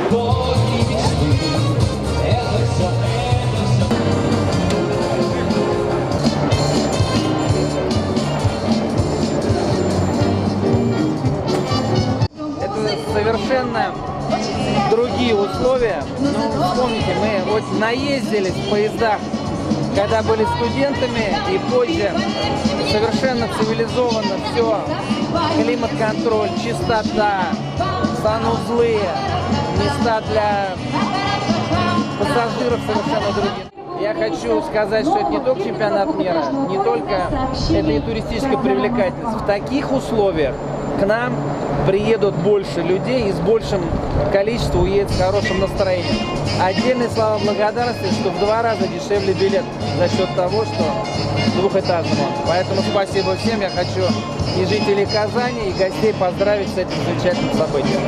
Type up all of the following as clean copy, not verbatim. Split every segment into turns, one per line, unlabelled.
Это совершенно другие условия. Ну, вспомните, мы вот наездились в поездах, когда были студентами, и позже совершенно цивилизованно все. Климат-контроль, чистота, санузлы, места для пассажиров совершенно другие. Я хочу сказать, что это не только чемпионат мира, не только это и туристическая привлекательность. В таких условиях к нам приедут больше людей и с большим количеством уедут с хорошим настроением. Отдельные слова благодарности, что в 2 раза дешевле билет за счет того, что двухэтажный он. Поэтому спасибо всем. Я хочу и жителей Казани, и гостей поздравить с этим замечательным событием.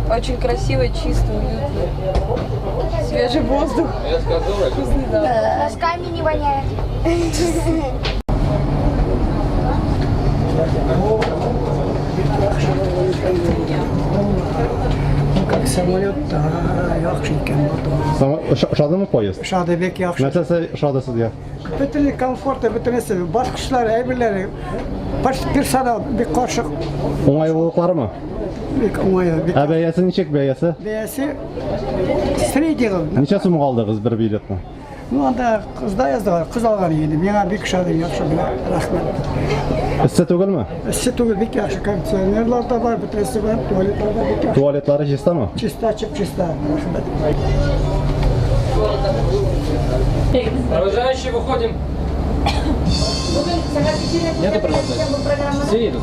Очень красиво, чисто, уютно. Свежий воздух. Вкусный, да.
Носками не воняет.
Как самолет, yaxshi ekan.
Ошадымы поезд?
Ошады, бик яхшы.
Нәрсәсе ошады сезгә?
Бөтен комфорты, бөтенесе, баскычлар, әйберләре, персонал бик каршы.
Уңайлылыкларымы?
Бик уңайлы.
Ә бәясе ничек бәясе?
Бәясе средний.
Ничә сумга алдыгыз бер билетны?
Ну, анда кызда яздылар, кыз алган иде. Миңа бик ошады, яхшы белә. Рәхмәт.
Эссе түгелме?
Эссе түгел, бик яхшы. Кондиционерлар да бар, бөтенесе бар, туалетлар да бик яхшы.
Туалетлары чистамы?
Чиста, чип-чиста. Рәхмәт.
Провожающие, выходим. Нету провожающих? Все едут.